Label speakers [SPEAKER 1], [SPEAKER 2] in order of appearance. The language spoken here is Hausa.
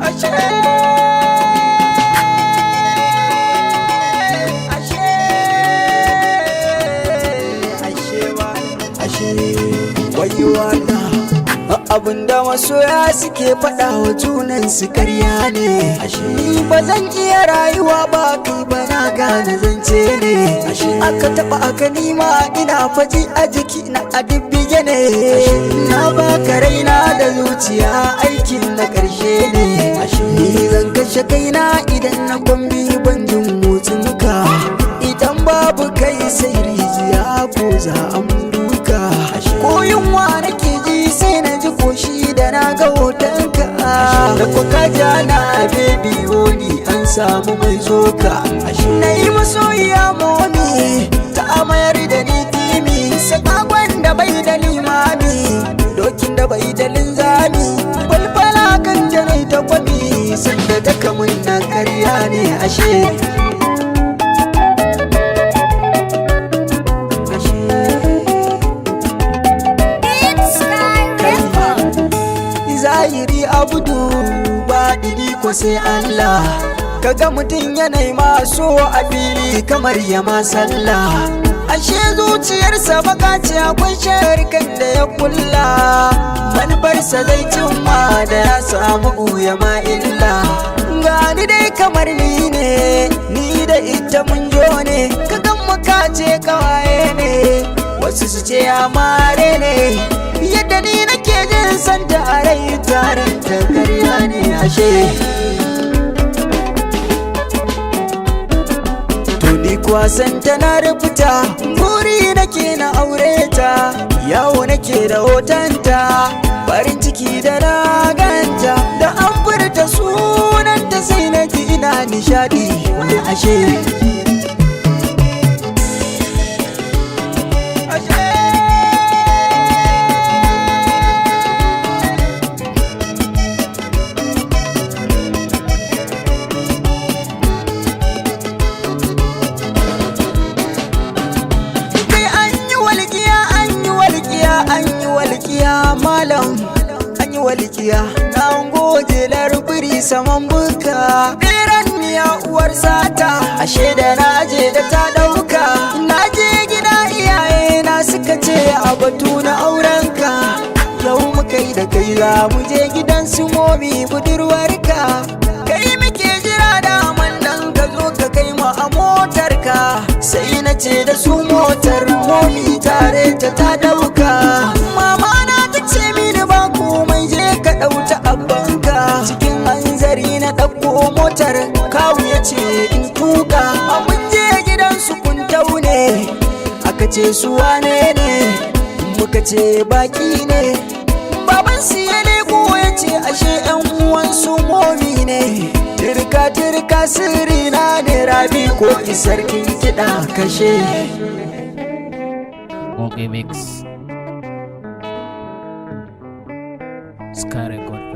[SPEAKER 1] Ashe, ashe, ashe ba, ashe. Wayo Allah, abinda masoya suke faɗa wa junan su karya ne. Ni ba zan iya rayuwa ba kai ba, na gane zance ne. Aka taɓa aka nima ina faji a jiki na a dibbige ne. Na baka raina da zuciya, aikin na ƙarshe ne. Ni zan kashe kaina idan na kwambi ban jin motsinka. Idan babu kai sai rijiya ko za a duka. Ko yunwa nake ji sai na ji koshi da na ga hotonka. Da kuka jana baby woni an samu mai zoka. Na yi masoyiya momi ta amayar da ni timi. Sakakon da bai da limami, dokin da bai da linzami. Falfala kan janai ta kwami, sanda ta kamun na karya ne ashe. Zahiri abudu ba ɗini ko sai Allah. Kaga mutum yanayi maso a fili kamar ya ma sallah, ashe zuciyarsa baka ce, akwai sharkan da ya kulla. Manufarsa zai cimma da ya samu ɓuya ma illa. Gani dai kamar ni ne, ni da ita mun jo ne. Kagan muka ce kawaye ne, wasu su ce amare ne. Yadda ni nake jin santa a rai, tarin ta karya ne ashe. To ni kuwa santa na rubuta, buri nake na aure ta. Yawo nake da hotonta, farin ciki da na ganta. Da an furta sunanta sai na ji ina nishadi ashe. Kai an yi walƙiya, an yi walƙiya, an yi walƙiya malam, an yi walƙiya. Na goje larbiri saman buka, beran miya uwar sata. Ashe da na je da ta ɗauka. Na je gida iyaye na suka ce a batu na aurenka. Yau muka yi da kai za mu je gidan su momi budurwarka. Kai muke jira daman nan ka zo ka kai mu a motarka. Sai na ce da su motar momi tare ta ta dauka. Mama na ta ce mini ba komai, je ka dauta abbanka. Cikin hanzari na ɗauko motar, kawu ya ce in tuka. Mun je gidan su kun taune, aka ce su wane ne, muka ce baki ne. Baban su ya leko ya ce ashe yan uwan su momi ne. Tirka tirka sirri na ne, Rabi ko ki sarkin kiɗa kashe.
[SPEAKER 2] Okay Mix. Sky Record.